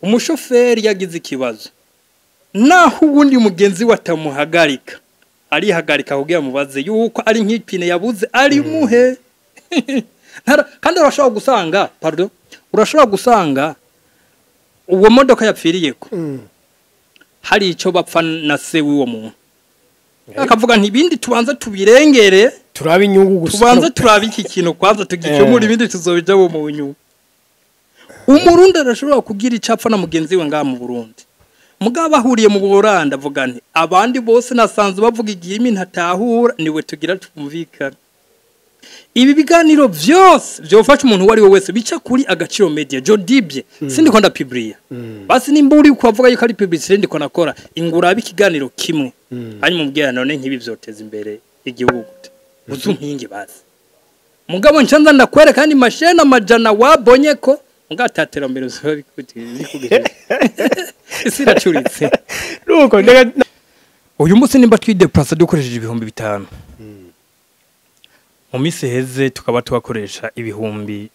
Umushoferi yagize ikibazo, naho uwundi mugenzi we atamuhagarika, arihagarika kugira mubaze yuko ari nk'ipine yabuze ari muhe. Kandi urashobora gusanga, pardon, urashobora gusanga uwo modoka yapfiriyeko hari ico bapfa na se w'uwo muntu, akavuga nti ibindi tubanza tubirengere, turabe inyungu gusa, tubanza turabe iki kintu kwanza tugikemura, ibindi tuzobijabo mu nyungu. Umurundi arashobora kugira icapfa na mugenzi we ngaha mu Burundi, mugabo bahuriye mu Buholandi avuga nti abandi bose nasanze bavuga igirimi ntatahura, niwe tugira twumvikana. Ibi biganiro vyose vyofasha umuntu uwo ari we wese bica kuri Agaciro Media. Jodibye sindiko ndapubliya, basi nimba uri kuvuga yuko ari publicité ndiko nakora, ingura ikiganiro kimwe hanyuma umbwira none nk'ibi vyoteza imbere igihugu, uzumpinge basi. Mugabo ncanza ndakwereka kandi mashene amajana wabonye ko ngatatera mbere uzoba bikugejeje isi iracuritse. Nuko uyu munsi nimba twideplace dukoresheje 5000, mu minsi heze tukaba tubakoresha 3000.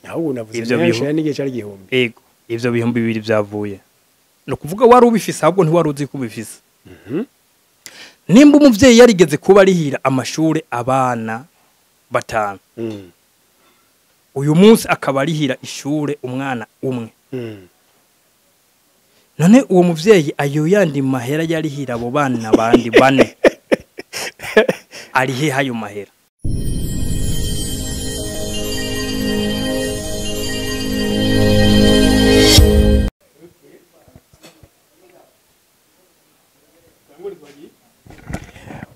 Ahubwo navuze menshi n'igihe cyari 1000. Ego, ivyo 2000 byavuye. No kuvuga wari ubifise ahubwo ntiwari uzi ko ubifise. Nimba umuvyeyi yarigeze kuba arihira amashure abana 5, uyu munsi akaba arihira ishure umwana umwe. None uwo muvyeyi ayo yandi mahera yarihira abo bana bandi 4 ari he hayo mahera?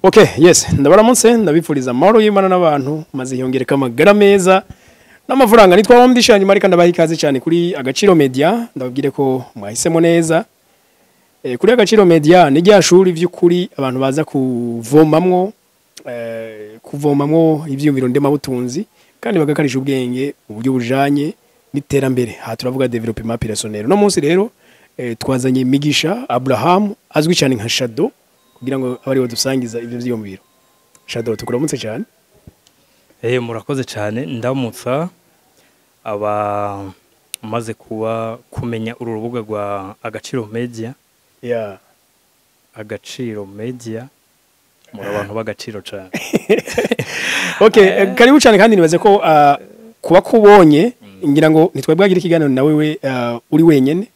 Okay, yes, ndabaramutse, ndabifuriza amahoro y'Imana n'abantu, maze yongereka amagara meza n'amafaranga. Nitwa Wamdisha nyuma, ariko ndabaha ikaze cyane kuri Agaciro Media. Ndababwire ko mwahisemo neza. Kuri Agaciro Media ni rya shuri vy'ukuri abantu baza kuvomamwo kuvomamwo ivyiyumviro ndemabutunzi kandi bagakarisha ubwenge mu buryo bujanye n'iterambere. Ha turavuga développement personnel. No munsi rero twazanye Migisha Abraham azwi cyane nka Shadow kugira ngo abari badusangiza ivyo vyiyumviro. Shadow, tukuramutse cyane. Murakoze cyane, ndamutsa aba maze kuba kumenya uru rubuga rwa Agaciro Media. Yeah. Agaciro Media muri abantu b'agaciro cyane. Okay, karibu cyane kandi nibaze ko kuba kubonye ngira ngo nitwebwagira ikiganiro nawe we uri wenyene.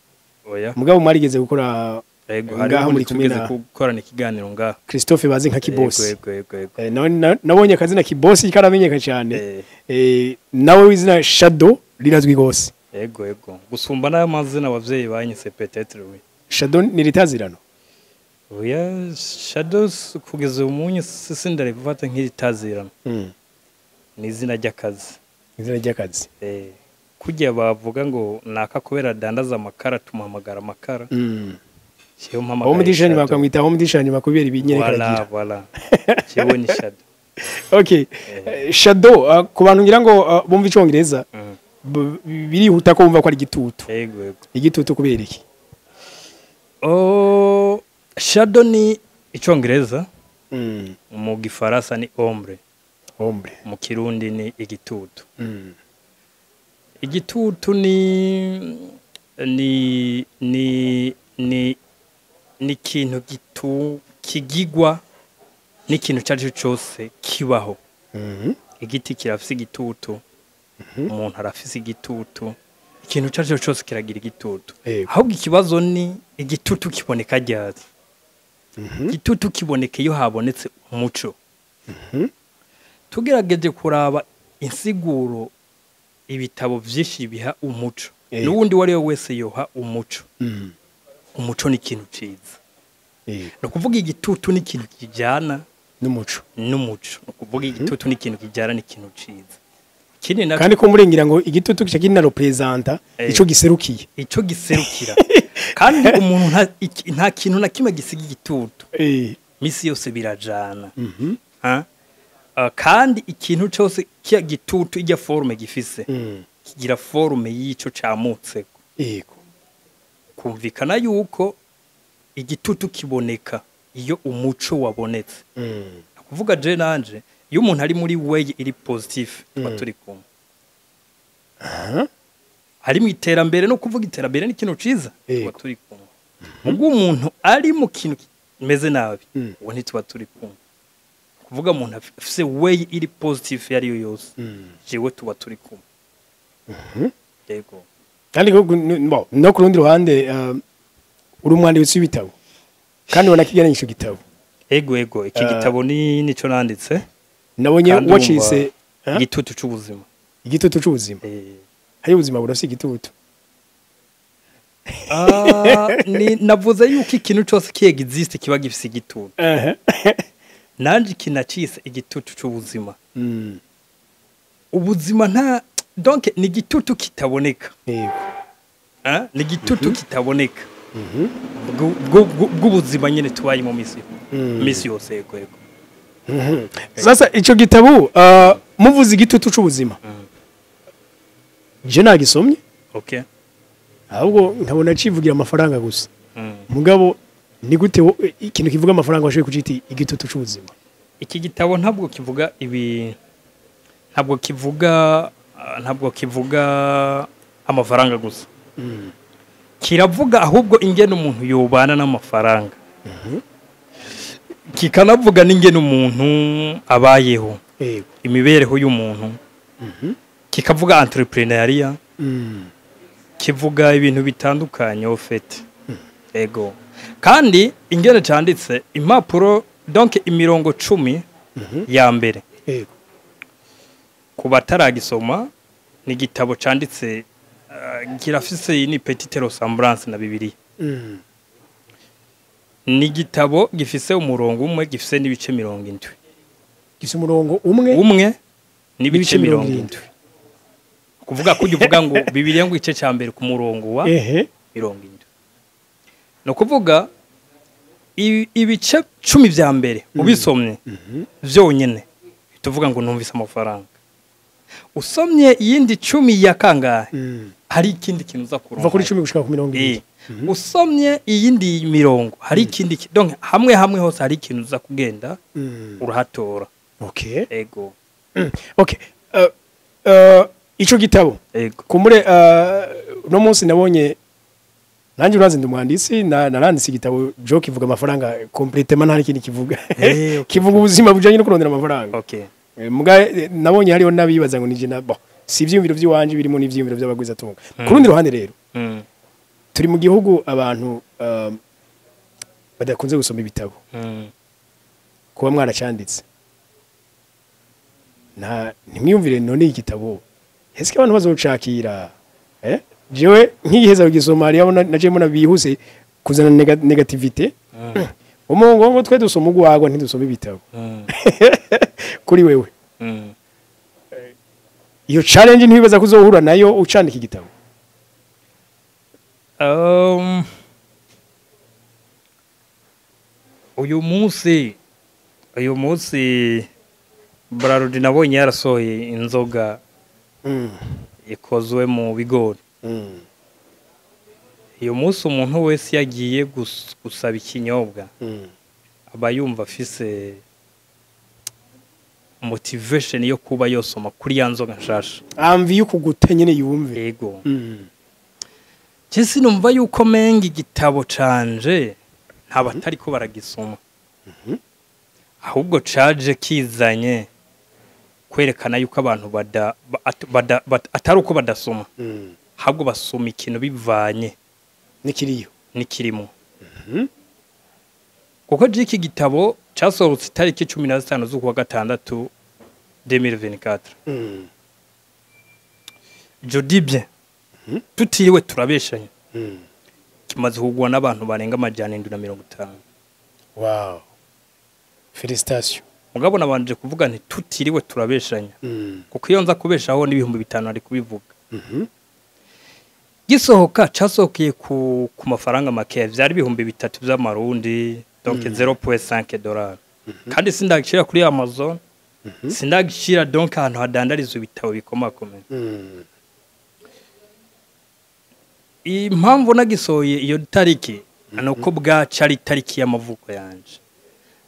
Oya. Mugabo mwarigeze gukora ngaho muri kumwe gukorana ikiganiro ngaho Christophe bazi nka Kibosi. Yego. Nabonye akazina Kibosi karamenyeka cyane. Nawe wizina Shadow rirazwi gose. Yego. Gusumba nayo mazina abavyeyi banyise peut-être oui. Shadow ni ritazirano. Oya, Shadow kugeza umunye sindare gufata nk'iritazirano. Ni izina ry'akazi. Izina ry'akazi. Kujya bavuga ngo naka kubera dandaza amakara tumuhamagara amakara. Aho mudishani bakamwita aho mudishani bakubera ibinyerekaragira. Voilà. Jewe ni Shadow. Okay. Shadow ku bantu ngira ngo bumva icongereza birihuta ko bumva ko ari igitutu. Yego. Igitutu kubera iki? Oh, Shadow ni icongereza. Mu gifaransa ni ombre. Ombre. Mu kirundi ni igitutu. Igitutu ni ni ni ni ni kintu kigigwa n'ikintu cyaje cyose kibaho. Igiti kirafise igitutu, umuntu arafise igitutu, ikintu cyaje cyose kiragira igitutu. Ahubwo ikibazo ni igitutu kiboneka ryari? Igitutu kiboneka iyo habonetse umuco. Tugerageje kuraba insiguro ibitabo vyinshi biha umuco. N'uwundi wari we wese yoha umuco. Umuco ni ikintu ciza. No kuvuga igitutu ni ikintu kijana n'umuco. N'umuco. No kuvuga igitutu ni ikintu kijana n'ikintu ciza. Kindi na kandi ko murengira ngo igitutu kica kina representa ico giserukiye. Ico giserukira. Kandi umuntu nta kintu na kimwe gisiga igitutu. Misi yose birajana. Kandi ikintu cyose kiya gitutu ijya forme gifise. Kigira forme y'ico camutse. Yego. Kumvikana yuko igitutu kiboneka iyo umuco wabonetse. Kuvuga je nanje iyo umuntu ari muri way iri positif tuba turi kumwe. Ari mu iterambere, no kuvuga iterambere ni ikintu ciza, tuba turi kumwe. Ubwo umuntu ari mu kintu kimeze nabi, uwo ntituba turi kumwe. Kuvuga umuntu afise way iri positive iyo ariyo yose, jewe tuba turi kumwe. Yego. Kandi bo, no ku rundi ruhande, uri umwanditsi w'ibitabo kandi wanakigeranye ico gitabo. Ego, iki gitabo ni nico nanditse. Nabonye Kandi wacise wumva igitutu c'ubuzima. Igitutu c'ubuzima. Hari ubuzima burafise igitutu. Ah, ni navuze yuko ikintu cyose ki existe kiba gifise igitutu. Nanje kinacise igitutu c'ubuzima. Ubuzima nta, donc ni igitutu kitaboneka. Ah, ni igitutu kitaboneka bw'ubuzima nyene tubaye mu misi misi yose. Yego. Sasa ico gitabo, muvuze igitutu c'ubuzima, je nagisomye, ahubwo nkabona civugira amafaranga gusa. Mugabo ni gute ikintu kivuga amafaranga washoboye kucita igitutu c'ubuzima? Iki gitabo ntabwo kivuga ibi, ntabwo kivuga amafaranga gusa. Kiravuga ahubwo ingene umuntu yobana n'amafaranga, kikanavuga n'ingene umuntu abayeho, imibereho y'umuntu, kikavuga entrepreneuriat, kivuga ibintu bitandukanye au fait. Ego, kandi ingene canditse, impapuro, donc imirongo 10 ya mbere, ku bataragisoma, ni igitabo canditse, kirafise ni petite ressemblance na Bibiliya. Ni igitabo gifise umurongo umwe, gifise n'ibice 70. Gifise umurongo umwe? Umwe n'ibice n'ibice mirongo 70. Indwi. Kuvuga ko ujya uvuga ngo Bibiliya ngo igice cya mbere ku murongo wa 70, ni ukuvuga ibice 10 vya mbere ubisomye vyonyene, tuvuga ngo numvise amafaranga. Usomye iyindi 10 ya kangahe, hari ikindi kintu uza Kuva kuri kuronka. 10 gushika ku 70. Usomye iyindi mirongo, hari ikindi donc hamwe hamwe hose hari ikintu uza kugenda urahatora. Ego. Okay, ico gitabo, kumure, uno munsi nabonye nanjye, urazi ndi umwanditsi, naranditse igitabo jo kivuga amafaranga complètement, nta kindi kivuga. Kivuga ubuzima bujanye no kurondera amafaranga. Muga nabonye hariho n'abibaza ngo nije na bon, si ivyiyumviro vy'iwanje birimo, n'ivyiyumviro by'abagwizatunga. Ku rundi ruhande rero, turi mu gihugu abantu badakunze gusoma ibitabo. Kuba mwaracanditse, nta ntimwiyumvire none igitabo ese abantu bazocakira? Jewe nk'igiheza kugisoma, hariho naje mbona bihuse kuzana négativité, umungo ngo twe dusoma ugwagwa, ntidusoma ibitabo. Kuri wewe, iyo challenge ntibibaza kuzohura nayo ucandika igitabo? Uyu munsi Brarudi nabonye yarasohoye inzoga ikozwe mu bigori. Uyu munsi umuntu wese yagiye gusaba ikinyobwa, aba yumva afise motivation yo kuba yosoma kuri ya nzoga nshasha. Amvi y'ukugute nyene yumve. Yego. Je sinumva yuko menga igitabo canje nta batariko baragisoma, ahubwo caje kizanye kwerekana yuko abantu bada, ba- at- bada, atari uko badasoma, ahubwo basoma ikintu bivanye Nikiriyo. n'ikirimo. Kuko je iki gitabo casohotse itariki 15 z'ukwa gatandatu 2024. Je dis bien, tutiriwe turabeshanya, kimaze kugwa n'abantu barenga 750. Wow, félicitations. Mugabo nabanje kuvuga nti tutiriwe turabeshanya, kuko iyo nza kubeshaho n'5000 ari kubivuga. Gisohoka casohokeye ku mafaranga make, vyari 3000 vy'amarundi, donc 0.5 dollar. Kandi sindagishira kuri Amazon, sindagishira donc ahantu hadandarizwa ibitabo bikomakomeye. Impamvu nagisohoye iyo tariki ni uko bwaca ari itariki y'amavuko yanje.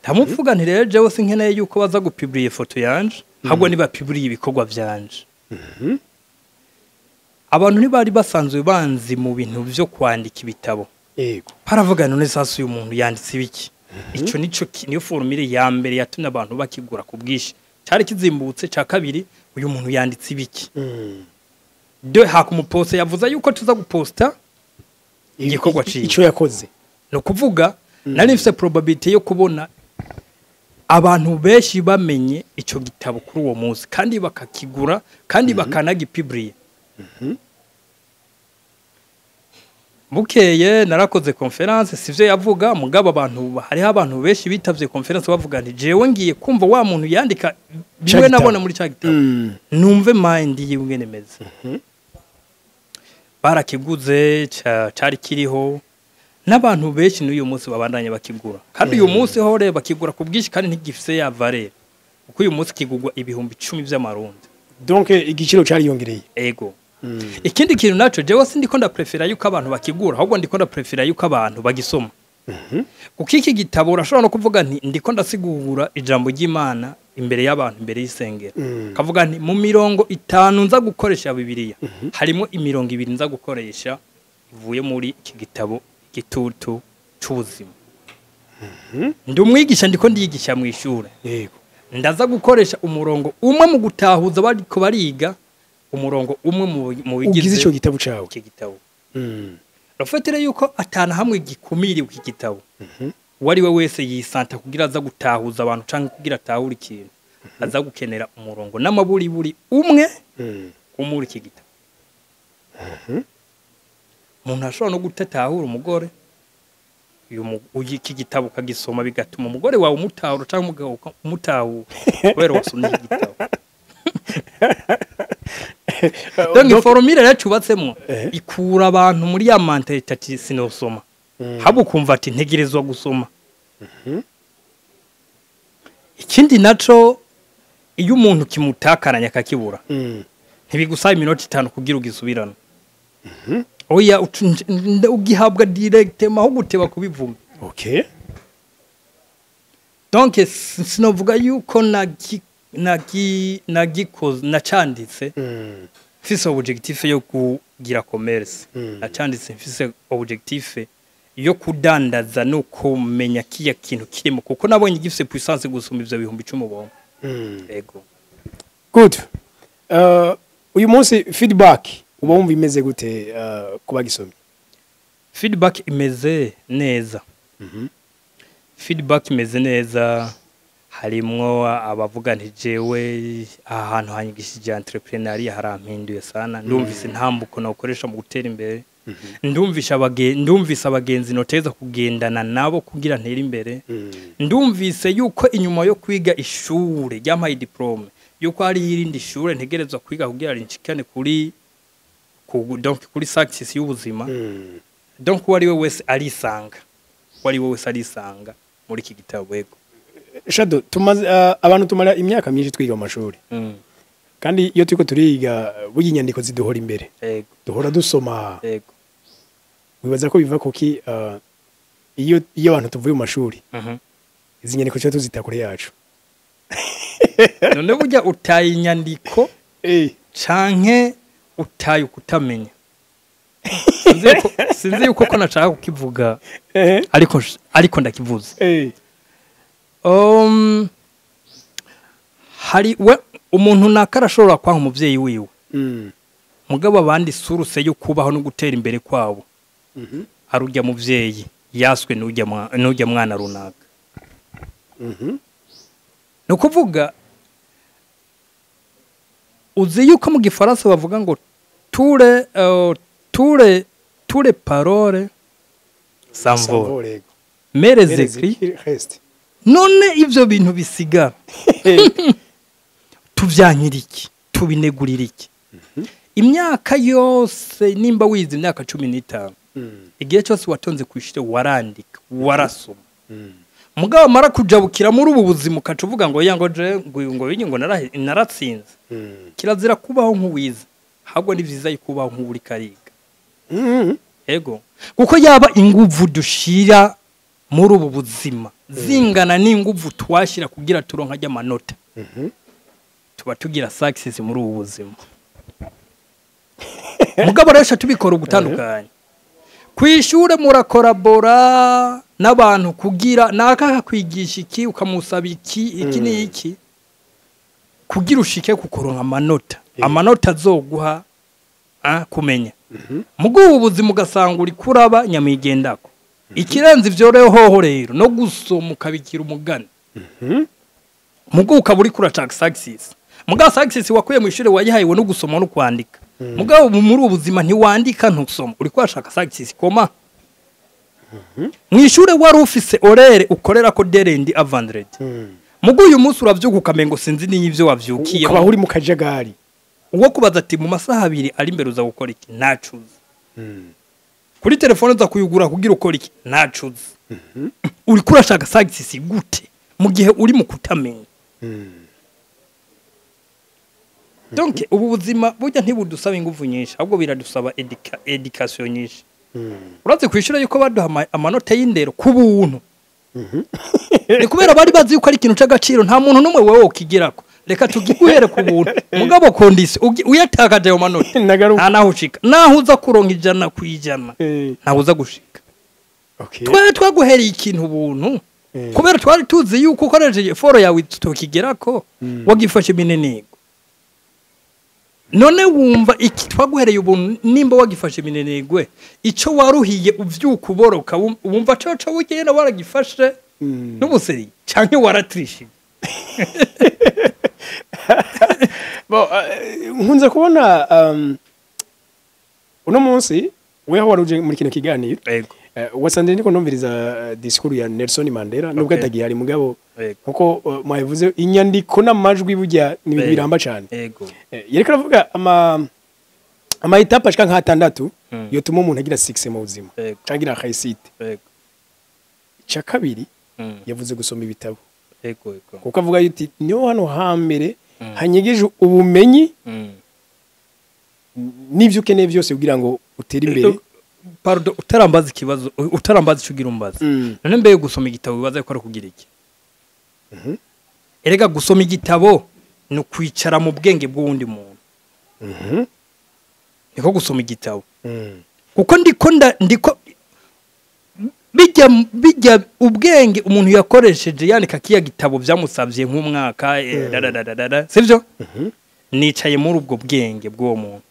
Ndamuvuga nti rero jewe sinkeneye yuko baza gupublier ifoto yanje, ahubwo nibapublier ibikorwa vyanje. Abantu ntibari basanzwe banzi mu bintu vyo kwandika ibitabo. Baravuga, none sasa uyu muntu yanditse ibiki? Ico nico niyo formule ya mbere yatumye abantu bakigura ku bwinshi. Cari kizimbutse. Ca kabiri, uyu muntu yanditse ibiki? De hakumuposta yavuze yuko tuza guposta igikorwa ciwe. Ico yakoze. Ni ukuvuga nari mfise probability yo kubona abantu benshi bamenye ico gitabo kuri uwo munsi, kandi bakakigura, kandi bakanagipubliye. Bukeye narakoze conférence, sivyo yavuga, mugabo abantu, hariho abantu benshi bitavye conférence bavuga nti jewe ngiye kumva wa muntu yandika bimwe gitabo. Nabona muri ca gitabo, numve mind yiwe ingene imeze. Barakiguze, cari kiriho n'abantu benshi n'uyu munsi babandanya bakigura, kandi uyu munsi hore bakigura ku bwinshi, kandi ntigifise ya valeur, kuko uyu munsi kigugwa 10,000 vy'amarundi. Donc igiciro cariyongereye. Ego. Ikindi kintu naco, jewe sindiko ndaprefera yuko abantu bakigura, ahubwo ndiko ndaprefera yuko abantu bagisoma, kuko iki gitabo urashobora no kuvuga nti ndiko ndasigura ijambo ry'Imana imbere y'abantu, imbere y'isengero, kavuga nti mu mirongo 5 nza gukoresha Bibiliya, harimo imirongo 2 nza gukoresha ivuye muri iki gitabo Igitutu c'Ubuzima. Ndi umwigisha, ndiko ndiyigisha mu ishure, ndaza gukoresha umurongo umwe mu gutahuza bariko bariga, umurongo umwe mu ugize bigize ico gitabo cawe. Iki gitabo. Rafatire yuko atana hamwe gikumiriwe iki gitabo. Uwari we wese yisanta kugira aza gutahuza abantu canke kugira atahure ikintu, aza gukenera umurongo n'amaburiburi umwe muri iki gitabo. Umuntu ashobora no gutatahura umugore, uyu iki gitabo ukagisoma, bigatuma umugore wawe umutahura canke umugabo umutahura kubera wasomye iki gitabo. Donc formule rero cubatsemwo ikura abantu muri ya mentalité ati sinosoma, haba ukumva ati ntegerezwa gusoma. Ikindi naco, iyo umuntu kimutakaranya akakibura, ntibigusaba iminota 5 kugira ugisubirane. Oya, ugihabwa directement aho guteba kubivuga. Donc sinovuga yuko nagi nagi nagikoze, nacanditse mfise objectif yo kugira commerce. Nacanditse mfise objectif yo kudandaza no kumenya kiya kintu kirimo, kuko nabonye gifise puissance gusumba ivyo 10,000 bongo. Ego. Good. Uyu munsi feedback uba wumva imeze gute kuba gisomye? Feedback imeze neza. Feedback imeze neza, harimwo abavuga nti jewe aha hantu hanyigishije entrepreneuriat, harampinduye sana, ndumvise ntambuko nawukoresha mu gutera imbere, ndumvise abagenzi noteza kugendana nabo kugira ntere imbere, ndumvise yuko inyuma yo kwiga ishure ryampaye diplôme, yuko hari irindi shure ntegerezwa kwiga kugira rinshikane kuri donc kuri success y'ubuzima. Donc uwo ari we wese arisanga, uwo ari we wese arisanga muri iki gitabo, yego. Shadow, tumaze abantu tumara imyaka myinshi twiga mu mashuri, kandi iyo turiko turiga, burya inyandiko ziduhora imbere, duhora dusoma. Wibaza ko biva kuki iyo abantu tuvuye mu mashuri, izi nyandiko tuba tuzita kure yacu? None burya utaye inyandiko canke utaye ukutamenya? Sinzi yuko ko nashaka kukivuga, ariko ndakivuze. Hari we umuntu naka arashobora kwanka umuvyeyi wiwe, mugabo abandi source yo kubaho no gutera imbere kwabo ari urya muvyeyi yaswe n'urya mwana runaka. Ni ukuvuga, uzi yuko mu gifaransa bavuga ngo toutes les paroles s'envolent, S'envolent. mais les Mais les écrits écrits restent. None ivyo bintu bisigara tuvyankira iki, tubinegurira iki? Imyaka yose, nimba wize imyaka 15, igihe cyose watonze ku ishure warandika, warasoma. Mugabo mara kujabukira muri ubu buzima, ukaca uvuga ngo ya ngo je ngo binyi ngo naratsinze. Kirazira kubaho nk'uwize, ahubwo ni vyiza kubaho nk'uri kariga. Ego, kuko yaba inguvu dushira muri ubu buzima zingana n'inguvu twashira kugira turonka ry'amanota, tuba tugira success muri ubu buzima. Mugabo rero tubikora ugutandukanye. Kwishure murakorabora n'abantu kugira naka kwigisha iki, ukamusaba iki, iki ni iki, kugira ushike kukoronka amanota. Amanota azoguha kumenya. Mugo ubuzima ugasanga uri kuraba nyamigendako. Ikirenze ivyo rero hoho rero no gusoma ukabikira umugani. Mugo ukaba uri kurashaka success. Muga success wakuye mu ishure wayihayewe no gusoma no kwandika. Mugabo muri ubuzima ntiwandika ntusoma, uri kwashaka success koma. Mu ishure wari ufise horaire ukorera ko du lundi à vendredi. Mugo uyu munsi uravyuka ukamengo sinzi n'ivyo wavyukiye. Ukaba uri mu kajagari. Uwo kubaza ati mu masaha 2 ari imbere uza gukora iki, ntacuze. Kuri telefone uza kuyugura kugira ukora iki, ntacuze. Uri kurashaka success gute mu gihe uri mu kutamenya? Donc ubu buzima burya ntibudusaba ingufu nyinshi, ahubwo biradusaba education nyinshi. Urazi kwishura yuko baduha amanota y'indero ku buntu. Ni kubera bari bazi yuko ari ikintu c'agaciro, nta muntu n'umwe wewe ukigerako. Reka tugiguhere ku buntu. Mugabo condition uyatakaje ayo manota, nta naho ushika. Naho uza kuronka 100%, ntaho uza gushika. Twari twaguhereye ikintu ubuntu. Kubera twari tuzi yuko ukoresheje effort yawe tukigerako, wagifashe minenego. None wumva iki twaguhereye ubuntu, nimba wagifashe minenegwe, ico waruhiye uvyuka uboroka, wumva coco ugenda waragifashe n'ubuseri canke waratrishije. Bo nkunze kubona uno munsi weho waruje muri kino kiganiro. Wasanze ndiko numviriza discours ya Nelson Mandela, nubwo atagihari mugabo nkuko mwabivuze inyandiko n'amajwi burya ni ibintu biramba cyane. Yereka aravuga ama étape ashika nka 6 yotuma umuntu agira success mu buzima cyangwa agira réussite. Icya kabiri yavuze gusoma ibitabo. Kuko avuga yuti niho hano hambere hanyegeje ubumenyi n'ivyo ukeneye byose kugira ngo utere imbere. Pardon, utarambaza ikibazo, utarambaza ico ugira umbaza. None mbere gusoma igitabo bibaza ko ari kugira iki? Erega gusoma igitabo ni kwicara mu bwenge bw'uwundi muntu. Niko gusoma igitabo. Kuko ndiko bijya ubwenge umuntu yakoresheje yandika kiya gitabo byamusavye nk'umwaka sivyo? Nicaye muri ubwo bwenge bw'uwo muntu.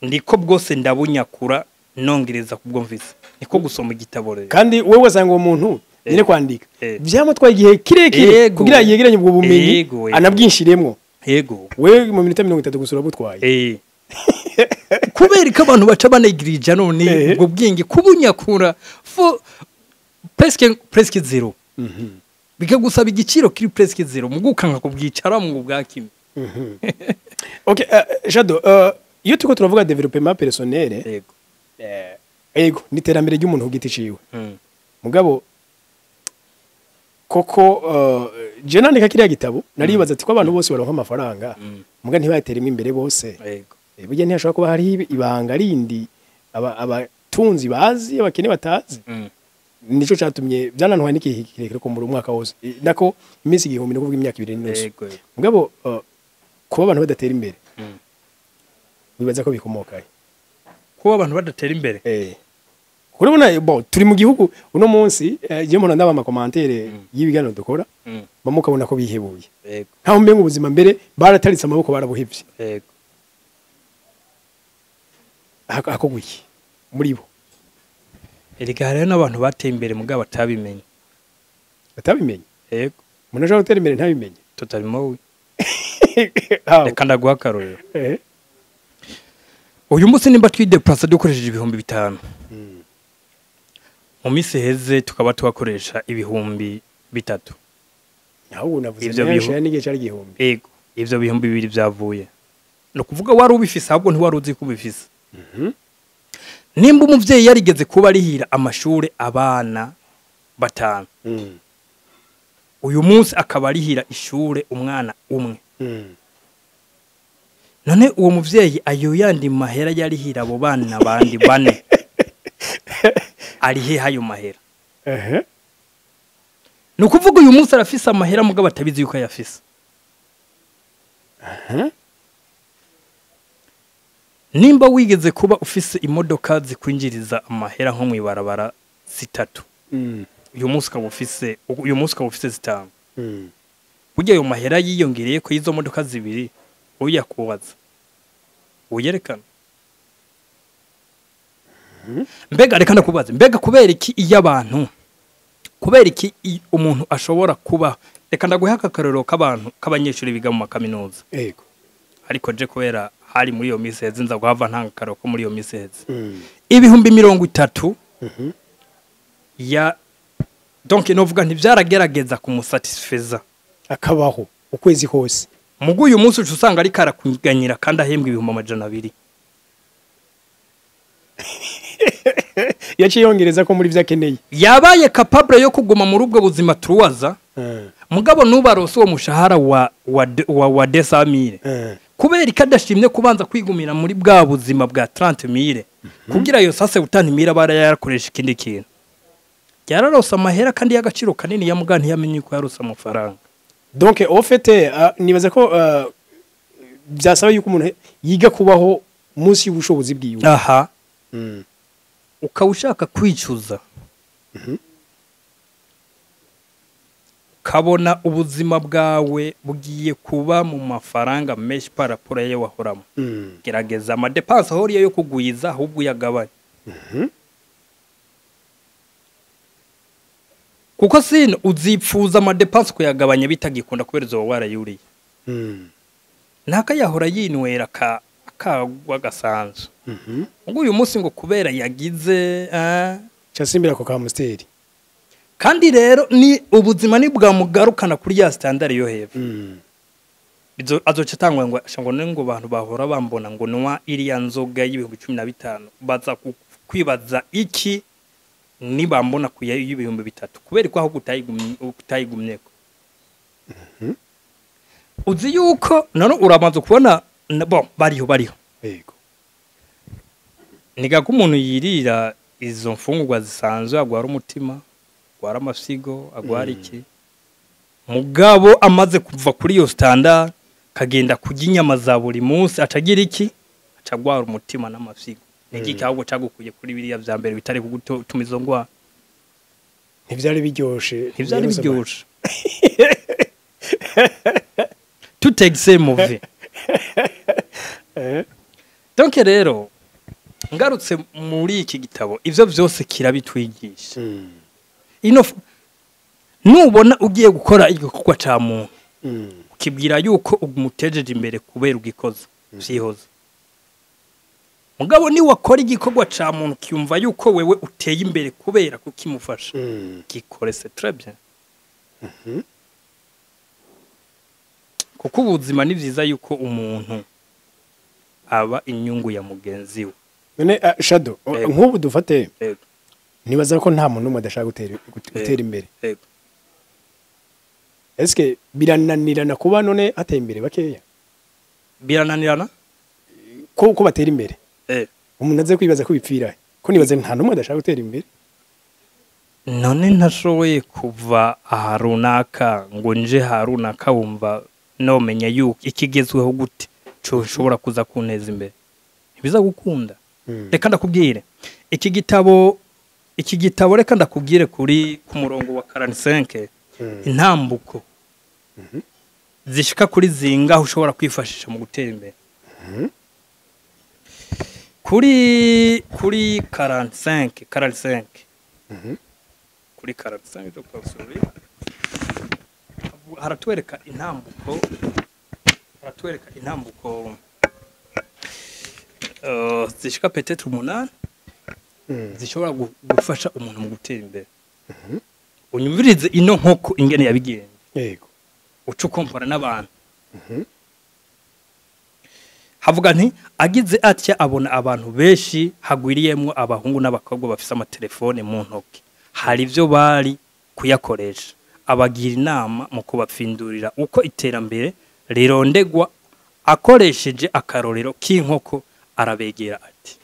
Ndiko bwose ndabunyakura nongereza kubwo mvise. Niko gusoma igitabo rero. Kandi wewe wasanga uwo muntu nyine kwandika byamutwaye igihe kirekire kugira yegeranye ubwo bumenyi anabwinshiremwo. Yego. Wewe mu minota 30 gusa urabutwaye. Kubera ko abantu baca banegirija none ubwo bwenge kubunyakura for presque zero. Bikagusaba igiciro kiri presque zero mugukanka kubwicara mu bwa kimwe. Okay, Jado, iyo tuko turavuga développement personnel, yego. Yego, ni terambere ry'umuntu ku giti ciwe. Mugabo koko je nandika kiriya gitabo naribaza ati ko abantu bose baronka amafaranga, muga ntibateremo imbere bose. Yego. Burya ntiyashobora kuba hari ibanga rindi abatunzi bazi abakene batazi. Nico catumye byanantwaye n'igihe kirekire ko muri umwaka wose, nako iminsi 1000 no kuvuga imyaka 2.5. Mugabo kuba abantu badatera imbere, wibaza ko bikomoka he? Kuba abantu badatera imbere? Urabona bon turi mu gihugu uno munsi, je mbona ndaba ama commentaire y'ibiganiro dukora, bamukabona ko bihebuye. Ntaho mbenga ubuzima mbere barataritse amaboko barabuhevye. Yego. Akogwiki muri bo. Erega hariho n'abantu bateye imbere mugabo batabimenye. Batabimenye? Yego. Umuntu ashobora gutera imbere ntabimenye? Totalement oui. Reka ndaguha akarorero. Uyu munsi nimba twideplace dukoresheje 5000. Mu minsi heze tukaba tubakoresha 3000. Ahubwo navuze menshi n'igihe cyari 1000. Yego, ivyo 2000 byavuye. No kuvuga wari ubifise ahubwo ntiwari uzi ko ubifise. Nimba umuvyeyi yarigeze kuba arihira amashure abana 5. Uyu munsi akaba arihira ishure umwana umwe. None uwo muvyeyi ayo yandi mahera yarihira abo bana bandi 4. Arihe hayo mahera? No kuvuga uyu munsi arafise amahera mugabo atabizi yuko ayafise. Nimba wigeze kuba ufise imodoka zikwinjiriza amahera nko mw'ibarabara zitatu, uyu munsi ukaba ufise zitanu, burya ayo mahera yiyongereye ko izo modoka zibiri uyakubaza uyerekana. Mbega reka ndakubaze, mbega kubera iki iyo abantu, kubera iki umuntu ashobora kuba, reka ndaguhe akarorero k'abantu k'abanyeshuri biga mu makaminuza. Ariko je kubera hari muri iyo minsi heze nza guhava ntanga akarorero ko muri iyo minsi heze, 30,000 ya donc novuga ntivyaragerageza kumusatisfeza akabaho ukwezi kose. Mugu uyu munsi uca usanga ariko arakuganyira kandi ahembwa 200,000. Yaciye yongereza ko muri vyakeneye. Yabaye capable yo kuguma muri ubwo buzima truwaza. Mugabo nubarose uwo mushahara wa 200,000. Kubera ikadashimye kubanza kwigumira muri bwa buzima bwa 30,000. Kugira yo sase 70,000 abara yarakoresha ikindi kintu. Yararose amahera kandi y'agaciro kanini ya mugani yamenye ko yarose amafaranga. Donc au fait nibaza ko byasaba yuko umuntu yiga kubaho munsi y'ubushobozi bwiwe. Aha. Ukawushaka kwicuza. Kabona ubuzima bwawe bugiye kuba mu mafaranga menshi par rapport ayo wahoramo. Gerageza ama dépenses ahoriye yo kugwiza ahubwo uyagabanye. Kuko sino uzipfuza ama dépenses kuyagabanya bitagikunda kubera izo warayuriye. Naka yahora yinwera ka akagwa gasanzwe. Ngo uyu munsi ngo kubera yagize cyasimbira ko ka musteri. Kandi rero ni ubuzima ni bwamugarukana kuri ya standard yo hepfo. Azoca atangwa ngo ngo ngo bantu bahora bambona ngo nwa iriya nzoga y'ibihumbi 15 baza kwibaza iki nibambona ku y'ibihumbi 3 kubera ko aho utayigumyeko. Uzi yuko none uramaze kubona bon bariho. Yego. Niga ko umuntu yirira izo mfungurwa zisanzwe agwara umutima, agwara amasigo, agwara iki. Mugabo amaze kuva kuri iyo standard kagenda kurya inyama za buri munsi acagira iki? Acagwara umutima n'amasigo. Niki ahubwo cagukuye kuri biriya vya mbere bitari kugutuma izo ngwara. Ntivyari biryoshe. Ntivyari biryoshe. Tout excès mauvais. Donc rero ngarutse muri iki gitabo ivyo vyose kirabitwigisha. Ino nubona ugiye gukora igikorwa ca muntu ukibwira yuko umutejeje imbere kubera ugikoza vyihoza. Mugabo ni wakora igikorwa ca muntu kyumva yuko wewe uteye imbere kubera kukimufasha. Gikore c'est très bien. Kuko ubuzima ni vyiza yuko umuntu aba inyungu ya mugenzi we. None Shadow nk'ubu dufate nibaza ko nta muntu umwe adashaka gutera imbere. Eske birananirana kuba none ateye imbere bakeya? Birananirana? Ko batera imbere. Umuntu aze kwibaza ko bipfira. Ko nibaza nta numwe adashaka gutera imbere. None ntashoboye kuva aha runaka ngo nje harunaka wumva nomenya yuko ikigezweho gute cyo ushobora kuza kunteza imbere. Ntibiza gukunda. Reka ndakubwire. Iki gitabo reka ndakubwire kuri ku murongo wa 45 intambuko zishika kuri zinga ushobora kwifashisha mu gutera imbere. Kuri 45 kuri 45 Dr. Suri haratwereka intambuko zishika peut-être 8 zishobora gufasha umuntu mu gutera imbere. Unyumvirize ino nkoko ingene yabigenje. Yego. Uca ukompara n'abantu. Havuga nti agize atya abona abantu benshi hagwiriyemwo abahungu n'abakobwa bafise amatelefone mu ntoki. Hari ivyo bari kuyakoresha. Abagira inama mu kubapfindurira uko iterambere rirondegwa akoresheje akarorero k'inkoko arabegera ati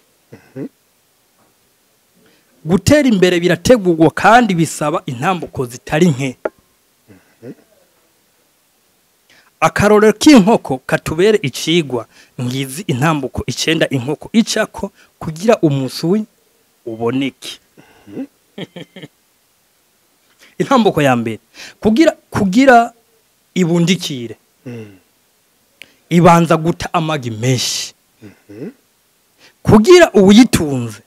gutera imbere birategurwa kandi bisaba intambuko zitari nke. Akarorero k'inkoko katubere icigwa. Ngizi intambuko 9 inkoko icako kugira umuswi uboneke. Intambuko ya mbere, kugira ibundikire, ibanza guta amagi menshi kugira uwitunze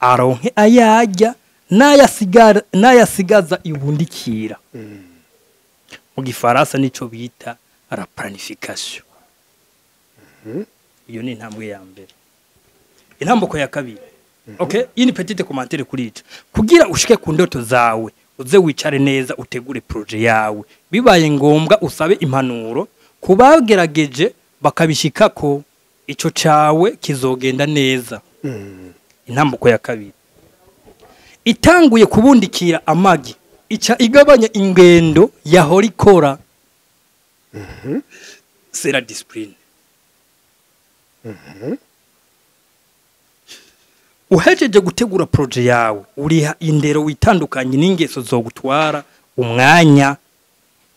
aronke ayarya n'ayasigaza ibundikira. Mu gifaransa nico bita la planification. Iyo ni intambwe ya mbere. Intambuko ya kabiri, okay, iyi ni petite commentaire kuri ico. Kugira ushike ku ndoto zawe, uze wicare neza utegure projet yawe, bibaye ngombwa usabe impanuro kubagerageje bakabishikako, ico cawe kizogenda neza. Intambuko ya kabiri, itanguye kubundikira amagi, ica igabanya ingendo yahora ikora. C'est la discipline. Uhejeje gutegura projet yawe, uriha indero, witandukanye n'ingeso zogutwara umwanya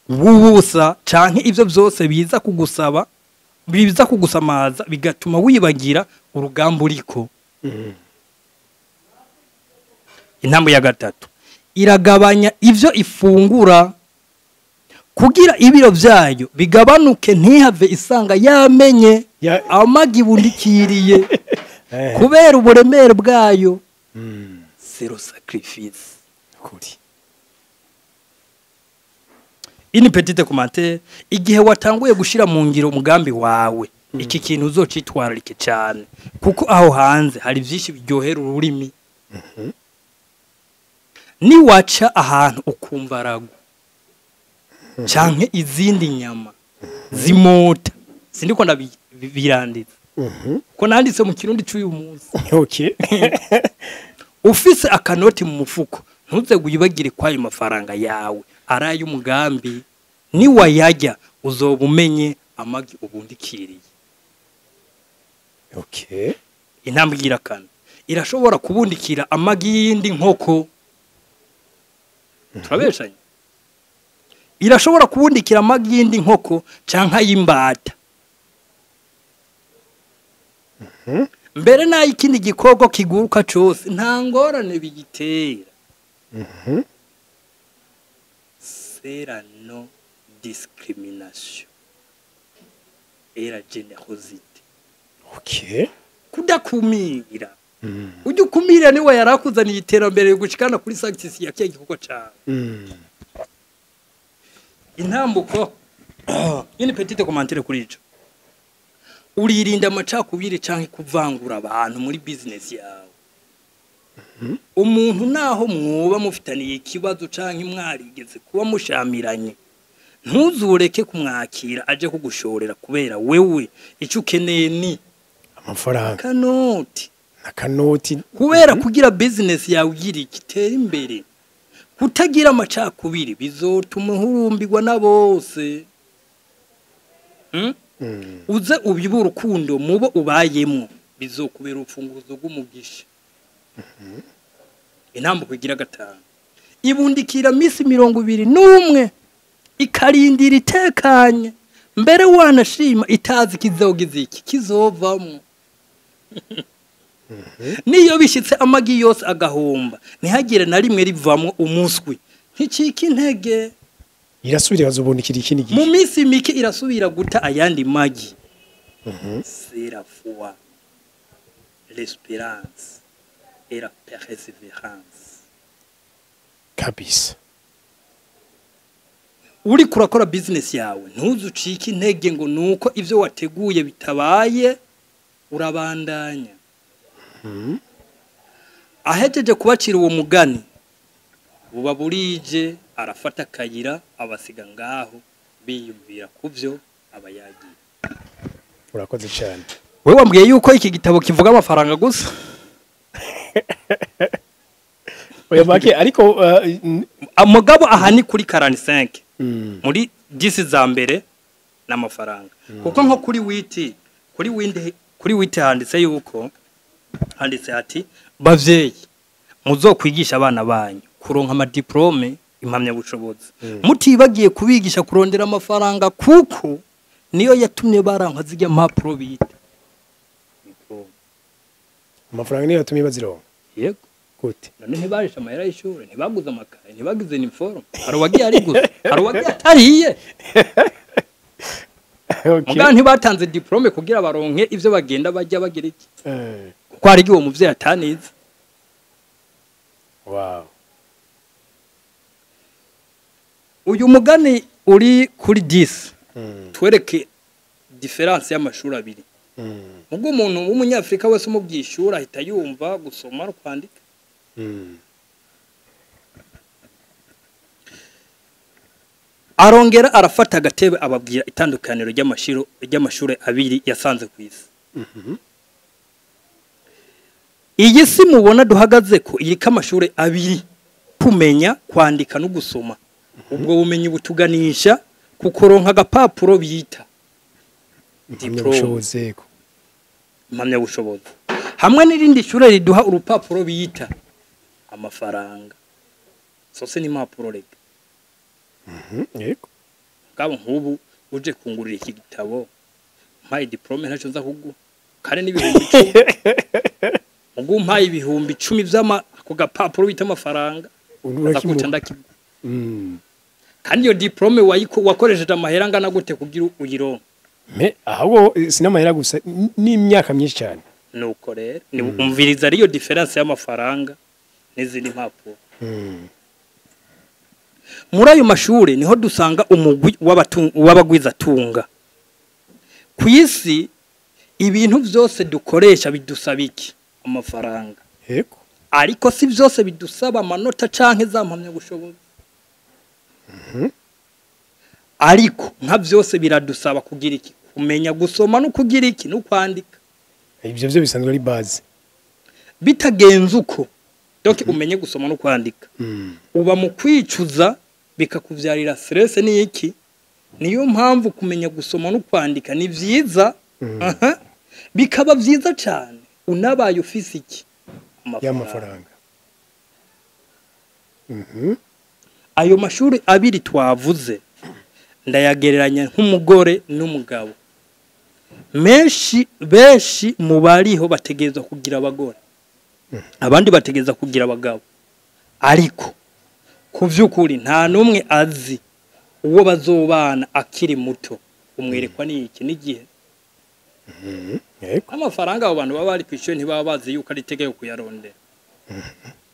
w'ubusa canke ivyo vyose biza kugusaba, biza kugusamaza, bigatuma wibagira urugamba uriko. Intambwe ya gatatu, iragabanya ivyo ifungura kugira ibiro vyayo bigabanuke, ntihave isanga yamenye amagi bundikiriye kubera uburemere bwayo. C'est sacrifice. Kuri. Une petite commentaire: igihe watanguye gushira mu ngiro umugambi wawe, iki kintu uzocitwararike cyane, kuko aho hanze hari byinshi biryohera ururimi. Niwaca ahantu ukumva ragu canke izindi nyama zimota, sindiko ndabiranditse ko nanditse mu Kirundi c'uyu munsi, ufise akanoti mu mufuko, ntuze wibagire kwayo mafaranga yawe ari ay'umugambi. Niwayarya uzoba umenye amagi ubundikiriye. Intambwe igira kane, irashobora kubundikira amagi y'indi nkoko. Turabeshanye? Irashobora kubundikira amagi y'indi nkoko canke ay'imbata, mbere n'ay'ikindi gikoko kiguruka cose, nta ngorane bigitera. C'est la non discrimination et la générosité. Kudakumira, ujya ukumira niwe yarakuzaniye iterambere gushikana kuri success ya kiya gikorwa cawe. Intambuko, une petite commentaire kuri ico: uririnda amacakubiri canke kuvangura abantu muri business yawe. Umuntu naho mwoba mufitaniye ikibazo canke mwarigeze kuba mushamiranye, ntuzureke kumwakira aje kugushorera, kubera wewe icyo ukeneye ni amafaranga, kanoti. Akanoti. Kubera kugira business yawe ugira igitera imbere, kutagira amacakubiri bizotuma uhurumbirwa na bose. Uze ubibe urukundo mubo ubayemwo, bizokubera urufunguzo rw'umugisha. Intambuko igira gatanu, ibundikira misi 21, ikarindira itekanye, mbere wanashima itazi kizogiza iki kizovamwo. Niyo bishitse amagi yose agahomba, ntihagire na rimwe rivamwo umuswi, nticika intege. Irasubira ikazobundikira ikindi Mu gihe. minsi mike irasubira guta ayandi magi. C'est la foi, l'espérance et la persévérance. Kabisa. Uriko urakora business yawe, ntuzucike intege ngo nuko ivyo wateguye bitabaye, urabandanya. Ahejeje kubacira uwo mugani, buba burije, arafata akayira, abasiga ngaho biyumvira kuvyo aba yagiye. Urakoze cyane. Wewe wambwiye yuko iki gitabo kivuga amafaranga gusa. Oya, make ariko Mugabo aha ni kuri 45, muri 10 za mbere n'amafaranga, kuko nko kuri huit, kuri huit, kuri huit handitse yuko, handitse ati: "Bavyeyi, muzokwigisha abana banyu kuronka amadiplome." Impamyabushobozi, mutibagiye kubigisha kurondera amafaranga, kuko niyo yatumye baranka zijya mpapuro bita diplôme. Amafaranga niyo yatumye bazironka? Yego. Gute? None ntibarishe amahera y'ishuri, ntibaguze amakaye, ntibagize uniforme? Hari uwagiye ari gusa, hari uwagiye atariye. Mugabo ntibatanze diplôme kugira baronke ivyo bagenda bajya bagira iki, kuko hari igihe uwo muvyeyi atanize. Uyu mugani uri kuri 10 twereke différence y'amashuri abiri. Ubwo umuntu w'umunyafrika wese umubwiye ishuri ahita yumva gusoma no kwandika. Arongera arafata agatebe ababwira itandukaniro ry'amashuri abiri yasanze ku isi. Iyi si mubona duhagaze ko iriko amashuri abiri: kumenya kwandika no gusoma. Ubwo bumenyi butuganisha kukoronka agapapuro bita diplôme. Impamyabushobozi, yego. Impamyabushobozi, hamwe n'irindi shure riduha urupapuro bita amafaranga. Sose n'impapuro rega. Yego. Ngabo nk'ubu uje kungurira iki gitabo, mpaye diplôme ntacyo nza kuguha, kandi n'10,000. Ubwo umpaye 10,000 vy'ama ako gapapuro bita amafaranga, aza kuca ndakiguha. Kandi iyo diplôme wayiko wakoresheje amahera angana gute kugira uyironke? Me ahubwo sinamahera gusa, n'imyaka myinshi cyane. Nuko rero ni umviriza ariyo différence y'amafaranga n'izindi mpapuro. Muri ayo mashuri niho dusanga umugwi w'abagwizatunga ku isi. Ibintu byose dukoresha bidusaba iki? Amafaranga. Ariko si byose bidusaba amanota canke za mpamyabushobozi, ariko nka byose biradusaba kugira iki? Kumenya gusoma no kugira iki? No kwandika. Ibyo byo bisanzwe ari base. Bitagenze uko, donc umenye gusoma no kwandika, uba mu kwicuza, bikakuvyarira stress n'iki. Niyo mpamvu kumenya gusoma no kwandika ni vyiza. Aha. Bikaba vyiza cyane unabaye ufise iki? Y'amafaranga. Ayo mashuri abiri twavuze ndayagereranya nk'umugore n'umugabo. Menshi, benshi mu bariho bategerezwa kugira abagore, abandi bategereza kugira abagabo, ariko ku vy'ukuri nta n'umwe azi uwo bazobana akiri muto. Umwerekwa n'iki? N'igihe. Amafaranga abo bantu baba bari kw'ishure ntibaba bazi yuko ari itegeko kuyarondera.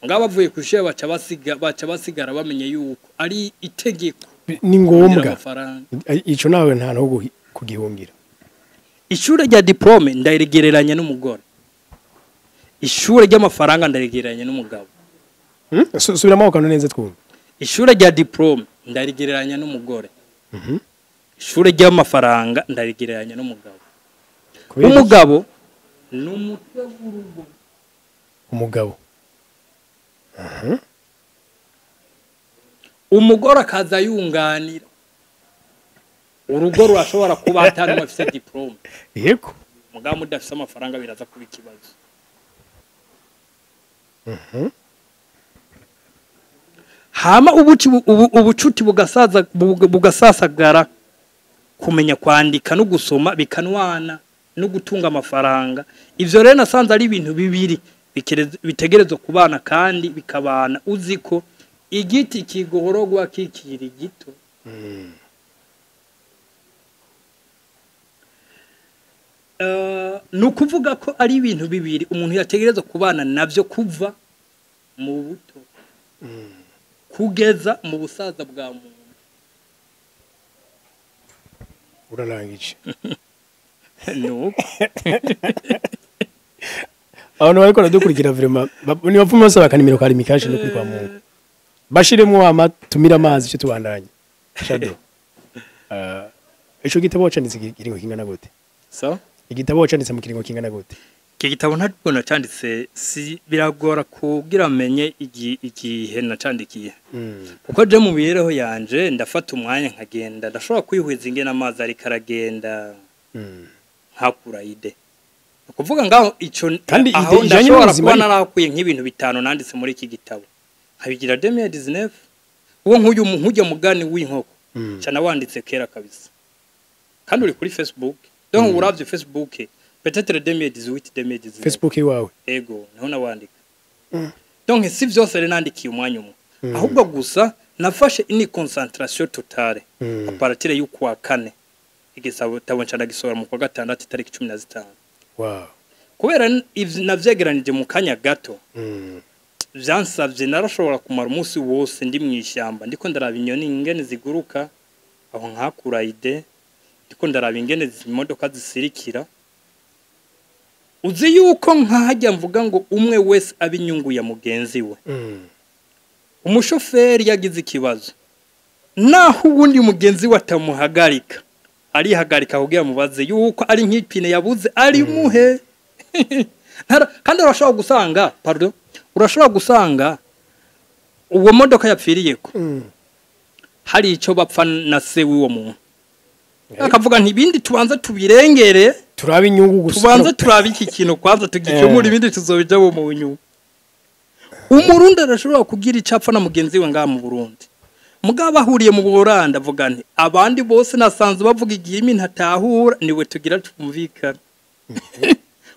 Ngabo bavuye kw'ishure baca basigara bamenye yuko ari itegeko Ni kurondera ngombwa. amafaranga. Ico nawe nta no kugihungira. Ishure rya diplôme ndarigereranya n'umugore, ishure ry'amafaranga ndarigereranya n'umugabo. Subiramo aho kantu neza twumva. Ishure rya diplôme ndarigereranya n'umugore, ishure ry'amafaranga ndarigereranya n'umugabo. Kubera iki? Umugabo ni umutwe w'urugo. Umugabo. Umugore akaza yunganira. Urugo rurashobora kuba atari afise diplôme, mugabo mudafise amafaranga biraza kuba ikibazo. Hama ubucuti bugasaza bugasasagara. Kumenya kwandika no gusoma bikanwana no gutunga amafaranga. Ivyo rero nasanze ari ibintu bibiri bitegerezwa kubana, kandi bikabana uzi ko igiti kigororwa kikiri gito. Ni ukuvuga ko ari ibintu bibiri umuntu yategerezwa kubana navyo kuva mu buto kugeza mu busaza bwa muntu. Urarangije. Nuko. Abantu bariko baradukurikira, vraiment ni bapfume basaba akanimero ka Lumicash no kuri kwa Mungu, bashiremwo amatumira amazi cyo tubandanye. Shadow, ico gitabo wacanditse kiringo kingana gute? So. Igitabo wacanditse mu kiringo kingana gute? Iki gitabo ntabwo nacanditse, si biragora kugira menye igihe nacandikiye, kuko je mu mibereho yanje ndafata umwanya nkagenda, ndashobora kwihweza ingene amazi ariko aragenda, nkakura idée. Ni ukuvuga ngaho ico Kandi aho idée ijanye ndashobora n'ubuzima kuba narahakuye nk'ibintu bitanu nanditse muri iki gitabo, nkabigira 2019. Uwo nk'uyu nk'ujya mugani w'inkoko cyane wanditse kera kabisa, kandi uri kuri Facebook. Donc uravye Facebook, peut-être 2018, 2019. Facebook iwawe? Ego, niho nawandika. Donc si vyose rero nandikiye umwanya umwe, ahubwo gusa nafashe une concentration totale à partir y'ukwa kane. Igisabo tabo nca ndagisohora mu kwa gatandatu, itariki 15. Kubera ivyo navyegeranije mu kanya gato, vyansavye, narashobora kumara umunsi wose ndi mw'ishyamba, ndiko ndaraba inyoni ingene ziguruka, aho nkakura idée, ndiko ndaraba ingene imodoka zisirikira. Uzi yuko nkahajya mvuga ngo umwe wese abe inyungu ya mugenzi we. Umushoferi yagize ikibazo, naho ubundi mugenzi we atamuhagarika, arihagarika kugira mubaze yuko ari nk'ipine yabuze ari muhe. Kandi urashobora gusanga, pardon, urashobora gusanga uwo modoka yapfiriyeko hari icyo bapfa na se w'uwo muntu, akavuga nti ibindi tubanza tubirengere. Turabe inyungu gusa. Tubanze turabe iki kintu kwanza tugikemura, ibindi tuzobijamo mu nyuma. Umurundi arashobora kugira icyo apfa na mugenzi we ngaha mu Burundi, mugabo bahuriye mu Buholandi, avuga nti abandi bose nasanze bavuga igirimi ntatahura, niwe tugira twumvikana.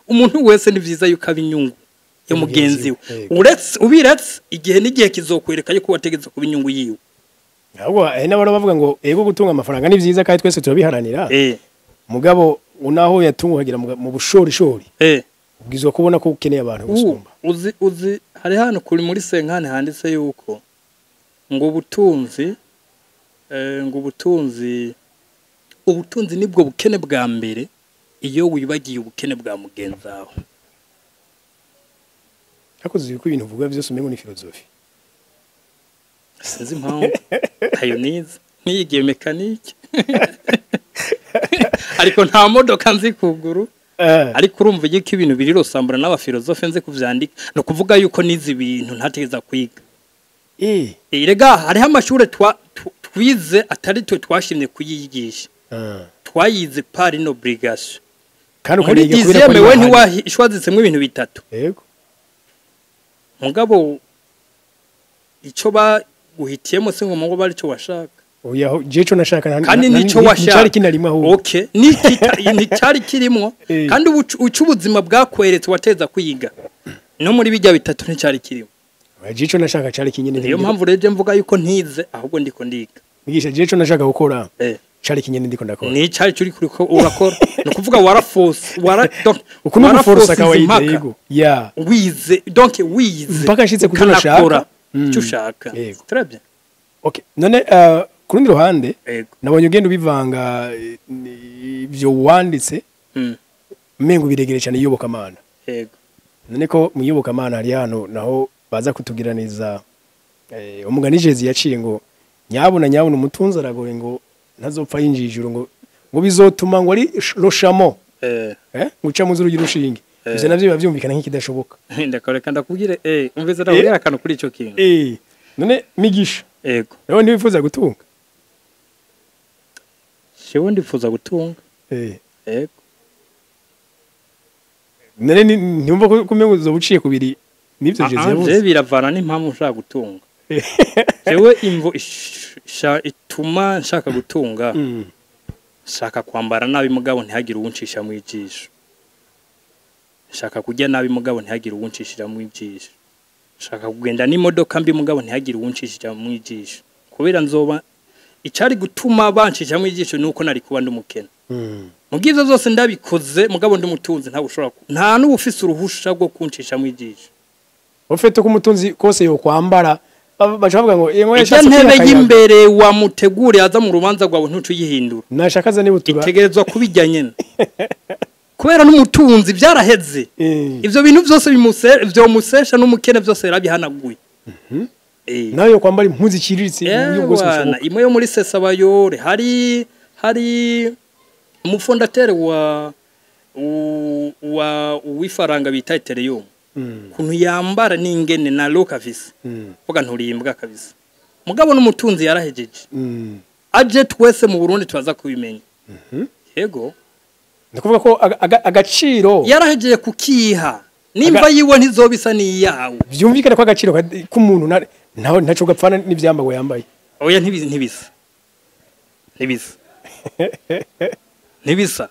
Umuntu wese ni vyiza yuko aba inyungu ya mugenzi we. Uretse ubiretse, igihe n'igihe kizokwereka yuko wategetse kuba inyungu yiwe. Ahubwo hari n'abantu bavuga ngo ego, gutunga amafaranga ni vyiza kandi twese turabiharanira, mugabo unaho yatunga ukagira mu bushorishori, ubwizwa kubona ko ukeneye abantu gusumba. Uzi hari hano kuri muri senkani handitse yuko ngo ubutunzi, ngo ubutunzi nibwo bukene bwa mbere iyo wibagiye ubukene bwa mugenzi wawe. Ariko uzi ko ibintu uvuga byose umengo ni philosophie. Sinzi impamvu ayo nize, niyigiye mécanique, ariko nta modoka nzi kuguru. Ariko urumva yuko ibintu biri rosambura n'abafilozofe nzi kuvyandika, ni ukuvuga yuko nize ibintu ntategeza kwiga. Erega hariho amashure twize atari twe twashimye kuyigisha. Twayize par une obligation. Kandi muri ukaniga kubera ko dixième ari we bahari. Ntiwashwazitsemwo ibintu bitatu. Mugabo ico baguhitiyemo si ngombwa ngo bari ico washaka. Oya, je ico nashaka Kandi nico washaka. Nicari kinarimwe ahubwo. Okay, nticari kirimwo. Kandi uca ubuzima bwakweretse wateza kwiga, no muri bijya bitatu nticari kirimo. Oya, je ico nashaka cari kinyene. Niyo mpamvu rero mvuga yuko ntize, ahubwo ndiko ndiga. Migisha, je ico nashaka gukora cari kinyene ndiko ndakora. Ni cari curi kuriko urakora, ni ukuvuga waraforce wara donc Uku ni uguforosa waraforce kawaida. impaka. Yego, ya. Wize, donc wize Mpaka nshitse kuco nashaka. ukanakora icyo ushaka. Yego. Très bien. Okay, none ku rundi ruhande, nabonye ugenda ubivanga, ibyo wanditse umengo biregere cyane iyobokamana. None ko mu iyobokamana hari hano naho baza kutugiraniriza, umugani Jezi yaciye ngo nyabuna nyabuna umutunzi aragoye, ngo ntazopfa yinjiye ijuru, ngo bizotuma ngo ari roshamo, ngo uca muzi urugi rushinge. Ivyo navyo biba vyumvikana nk'ikidashoboka. Ndakoreka ndakubwire, umvise, ndakubwira akantu kuri ico kintu. None Migisha, Yego. nawe ntiwifuza gutunga? Jewe ndifuza gutunga. Yego. None ntiwumva ko kumengo uzoba uciye kubiri n'ivyo Jezi Ah, yavuze? je biravana n'impamvu nshaka gutunga. Jewe imvo ituma nshaka gutunga, nshaka kwambara nabi mugabo ntihagire uwuncisha mu ijisho, nshaka kurya nabi mugabo ntihagire uwuncishira mu ijisho, nshaka kugenda n'imodoka mbi mugabo ntihagire uwuncishira mu ijisho, kubera nzoba icari gutuma bancisha mu ijisho nuko nari kuba ndi umukene. Mu bw'ivyo zose ndabikoze mugabo ndi umutunzi, ntawe ushobora nta n'uwufise uruhusha rwo kuncisha mu ijisho. Ufite ko umutunzi kose yo kwambara, baca bavuga ngo ngo Irya yashatse ntebe kwiha akayaga. y'imbere wamuteguriye aza mu rubanza rwawe, ntucuyihindura. Nashaka aza niba utura. Itegerezwa kubijya nyene, kubera n'umutunzi byaraheze. Ivyo bintu byose vyomusesha n'umukene byose yarabihanaguye. Nawe yo kwambara impuzu iciriritse mu buryo bwose Ewana, bushoboka. Imwe yo muri Sesabayore, hari umufondateur wa w'ifaranga bita Ethereum, kuntu yambara n'ingene na look afise, vuga nturimbwa kabisa, mugabo n'umutunzi yarahejeje. Aje twese mu Burundi tubaza kubimenya. Yego. Ni ukuvuga ko agaciro Yarahejeje kukiha, nimba yiwe ntizobisa n'iyawe. Vyumvikane ko agaciro k'umuntu ntaco gapfana n'ivyambarwa yambaye. Oya, ntibisa, ntibisa, ntibisa.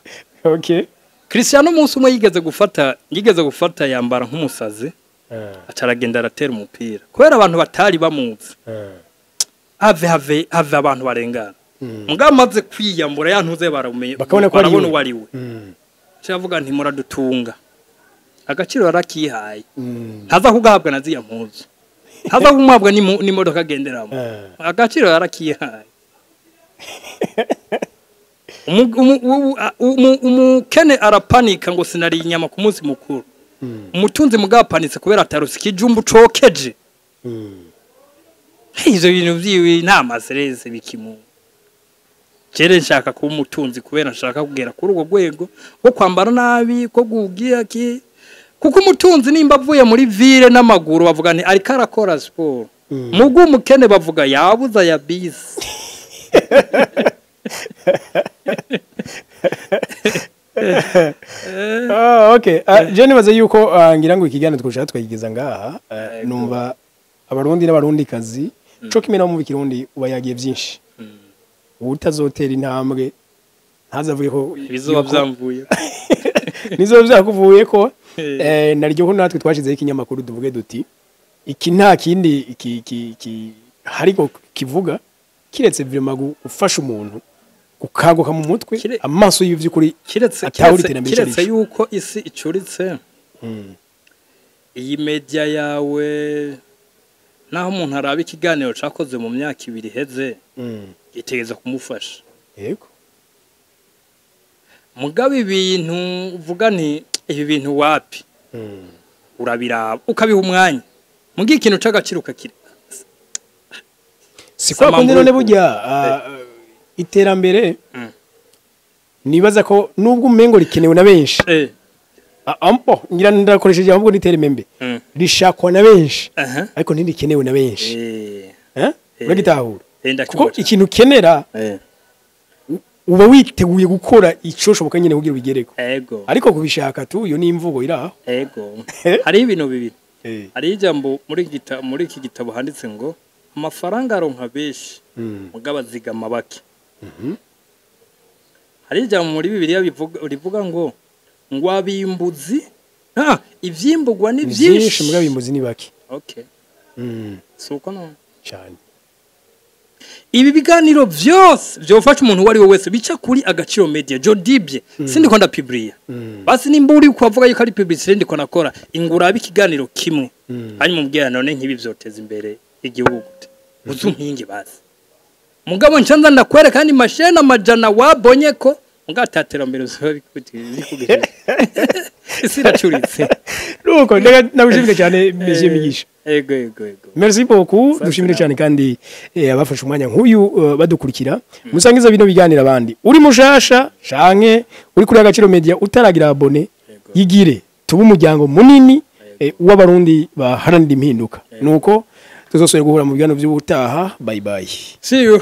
Cristiano umunsi umwe yigeze gufata yambara nk'umusazi, aca aragenda aratera umupira kubera abantu batari bamuzi. Have have have, abantu barengana. Mugabo amaze kwiyambura yantuze, baramumenye. Bakabona ko ari barabona we. Uwo ari we. Aca avuga nti muradutunga, agaciro yarakihaye. Ntaza kugahabwa na ziya mpuzu, ntaza kumuhabwa n'imodoka agenderamo. Agaciro yarakihaye. Umukene arapanika ngo sinariye inyama ku munsi mukuru. Umutunzi mugabo apanitse kubera ataruse ikijumbu cokeje. Ivyo bintu vyiwe nta maserese bikimu. Jere nshaka kuba umutunzi kubera nshaka kugera kuri urwo rwego rwo kwambara nabi ko gugira ki, kuko umutunzi nimba avuye muri ville n'amaguru bavuga nti ariko arakora siporo. Mugu umukene bavuga yabuza ya bisi. Ah, okay. Je nibaza yuko ngira ngo ikiganiro twoshaka twayigeza ngaha. Numva abarundi n'abarundi kazi co kimwe no mu Kirundi uba yagiye byinshi. Utazotera intambwe ntazavuye ko bizoba vyamvuye. Nizo vyakuvuye ko naryo ko natwe twashizeho ikinyamakuru, tuvuge duti iki nta kindi iki hariko kivuga kiretse vraiment gufasha umuntu gukanguka mu mutwe, amaso y'ivy'ukuri, kiretse atahura kiretse iterambere icyo kiretse ari cyo. Yuko isi icuritse, iyi media yawe, naho umuntu araba ikiganiro cakoze mu myaka 2 iheze, itegereza kumufasha. Mugabo ibintu uvuga nti ibi bintu wapi, urabiraba ukabiha umwanya, mugihe ikintu c'agaciro ukakireka. Si kwa kundi none Samambuku. burya iterambere nibaza ko nubwo umengo rikenewe na benshi, ampo ngira ndakoresheje ahubwo n'iterambere rishakwa na benshi, ariko ntirikenewe na benshi. Eh? Uragitahura? Ndacyumva Kuko cyane. ikintu ukenera uba witeguye gukora icoshoboka nyine kugira ubigereko. Ariko kubishaka tu, iyo ni imvugo iri aho. Ego, hariho ibintu bibiri. Hariho ijambo muri iki gitabo handitse ngo amafaranga aronka benshi, mugabo azigama bake. Hariho ijambo muri Bibiliya rivuga ngo abimbuzi, ivyimburwa ni Ni byinshi, byinshi, mugabo abimbuzi ni bake. Okay. Si uko none? Cyane. Ibi biganiro vyose vyofasha umuntu uwo ari we wese bica kuri Agaciro Media, Jodibye, sindiko ndapubliya. Basi nimba uri kuvuga yuko ari publicité ndiko nakora, ingura ikiganiro kimwe, hanyuma umbwira none nk'ibi vyoteza imbere igihugu gute, uzumpinge basi. Mugabo ncanza ndakwereka kandi mashene amajana wabonye ko mugatatera mbere uzoba bikugejeje, isi iracuritse. Nuko ndagushimire cyane, Monsieur Migisha. Ego. Merci beaucoup. Dushimire cyane kandi abafashe umwanya nk'uyu badukurikira. Musangiza bino biganiro abandi. Uri mushasha canke uri kuri Agaciro Media utaragira abonné, yigire tuba umuryango munini w'abarundi baharanira impinduka. Nuko tuzosubira guhura mu biganiro by'ubutaha. Bye bye. See you.